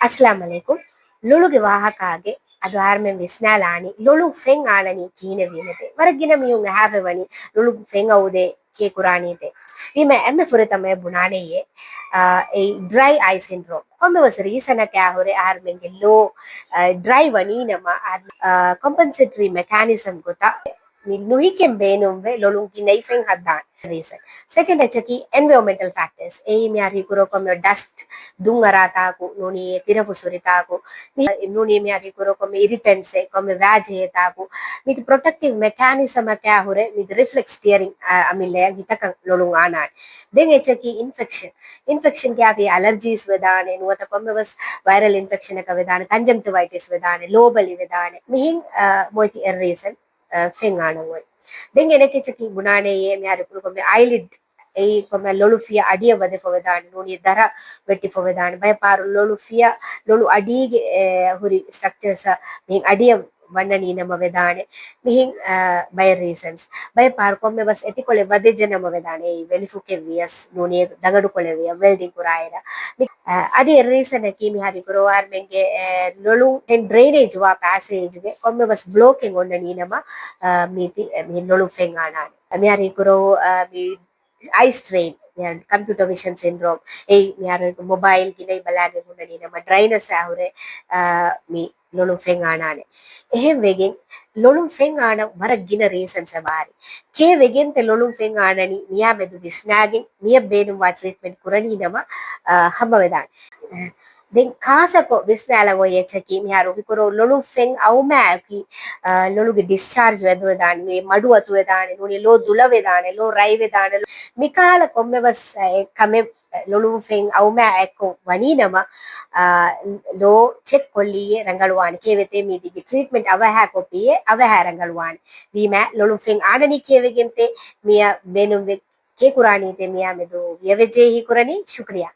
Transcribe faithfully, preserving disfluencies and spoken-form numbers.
އައްސަލާމް ޢަލައިކުމް. ލޮޅުގެ ވާހަކާގެ އަދު އަހަރުމެން ވިސްނާލާނީ ލޮޅު ފެން އާނަނީ ކިހިނެއްވީމެތޭ. ވަރަށް ގިނަ މީހުން އަހާފައިވަނީ ލޮޅު ފެން އައުދޭ ކޭ ކުރާނީތޭ. ވީމަ އެންމެ ފުރަތަމަ ބުނާނެޔޭ، އާ، އެއީ ޑްރައި އައި ސިންޑްރޯމް. ކޮންމެވެސް ރީސަނަކާ ހުރެ އަހަރުމެންގެ ލޯ، އާ، ޑްރައި ވަނީނަމަ، އާ، ކޮމްޕެންސެޓްރީ މެކާނިޒަމް ގޮތަށް މި ނުހިކެން ބޭނުންވެ ލޮޅުން ގިނައި ފެން ހައްދާނެ. ރީސަން. ސެކަންޑް އެއްޗަކީ އެންވަޔަރމެންޓަލް ފެކްޓާސް. އެއީ މިހާރު ހީކުރޯ ކޮންމެ ޑަސްޓް ދުން އަރާ ތާކު ނޫނީ، ތިރަފުސުރި ތާކު މި ނޫނީ، މިހާރު ހީކުރޯ ކޮންމެ އިރިޓެންޓްސް އެއް ކޮންމެ ވާޖެހޭ ތާކު މިތި ޕްރޮޓެކްޓިވް މެކާނިޒަމަކާ ހުރެ މި ރިފްލެކްސް ޓިއަރިން އަމިއްލަޔަށް ހިތަކަށް ލޮޅުން އާނާނެ. ދެން އެއްޗަކީ އިންފެކްޝަން. އިންފެކްޝަން ކިޔާފި އެލަރޖީސް ވެދާނެ، ނުވަތަ ކޮންމެވެސް ވައިރަލް އިންފެކްޝަނަކަށް ވެދާނެ، ކަންޖަންކްޓިވައިޓިސް ވެދާނެ، ލޯބަލި ވެދާނެ. މިހިން، އާ، މޮއިތި އެއް ރީސަން، އާ، ފެން އާނަން އޮތް. ދެން އެނެކެޗަކީ ބުނާނެ އޭ މިހާރު ކުރުކޮށް އައިލިޑް އެއީ ކޮމެ ލޮޅު ފިޔަ އަޑިއަށް ވަދެފަ ވެދާނެ ނޫނީ ދަރަ ވެއްޓިފަ ވެދާނެ. ބައެއް ފަހަރު ލޮޅު ފިޔަ ލޮޅު އަޑީގެ، އެ، ހުރި ސްޓްރަކްޗާސް މިހިން އަޑިއަށް ވަންނަނީ ނަމަ ވެދާނެ. މިހިން، އަ، ބައެއް ރީސަންސް. ބައެއް ފަހަރު ކޮންމެ ވެސް އެތިކޮޅެއް ވަދެއްޖެ ނަމަ ވެދާނެ. އެއީ ވެލިފުކެއް ވިޔަސް ނޫނީ ދަގަނޑުކޮޅެއް ވިޔަސް ވެލްޑިން ކުރާއިރަށް. މި، އަ، އަދި އެއް ރީސަނަކީ މިހާރު ކުރޯ އަހަރުމެންގެ، އެ، ލޮޅު ޑްރެއިނޭޖް ވާ ޕާސޭޖްގެ ކޮންމެ ވެސް ބްލޯކެއް އޮންނަނީ ނަމަ، އަ، މީތި، އެ، މި ލޮޅު ފެން އާނާނެ. މިހާރު ކުރޯ، އަ، މި އައި ސްޓްރެއިން، ކަމްޕިއުޓަރ ވިޝަން ސިންޑްރޯމް، އެއީ މިހާރު މޮބައިލް ގިނައި ބަލާގެން ހުންނަނީ ނަމަ ޑްރައިނަސް އާ ހުރެ، އާ، މި ލޮޅުން ފެން އާނާނެ. އެހެން ވެގެން ލޮޅުން ފެން އާނަން ވަރަށް ގިނަ ރީސަންސް އެބަ އަހަރީ. ކޭ ވެގެންތެ ލޮޅުން ފެން އާނަނީ މިޔާ މެދު ވިސްނާގެން މިޔަށް ބޭނުންވާ ޓްރީޓްމެންޓް ކުރަނީ ނަމަ، އާ، ހަމަވެދާނެ. ދެން ކާސަކޮށް ވިސްނާލަން އޮތް އެއްޗަކީ މިހާރު ހީކުރޯ ލޮޅުން ފެން އައުމާއެކީ، އާ، ލޮޅުގެ ޑިސްޗާރޖް ވެދުވެދާނެ، ނޫނީ މަޑު އަތުވެދާނެ، ނޫނީ ލޯ ދުލަވެދާނެ، ލޯ ރަތްވެދާނެ، މިކަހަލަ ކޮންމެވެސް، އެ، ކަމެއް ލޮޅުން ފެން އައުމާ އެއްކޮށް ވަނީ ނަމަ، އާ، ލޯ ޗެކް ކޮށްލީއޭ ރަނގަޅުވާނެ. ކޭވެތޭ މީތިގެ ޓްރީޓްމެންޓް އަވަހާ ކޮށްފިއޭ އަވަހާ ރަނގަޅުވާނެ. ވީމާ ލޮޅުން ފެން އާނަނީ ކޭވެގެންތޭ މިޔަށް ބޭނުންވެ ކޭ ކުރާނީތޭ މިޔާ މެދު ވިޔަވެއްޖެ ހީކުރަނީ. ޝުކްރިޔާ.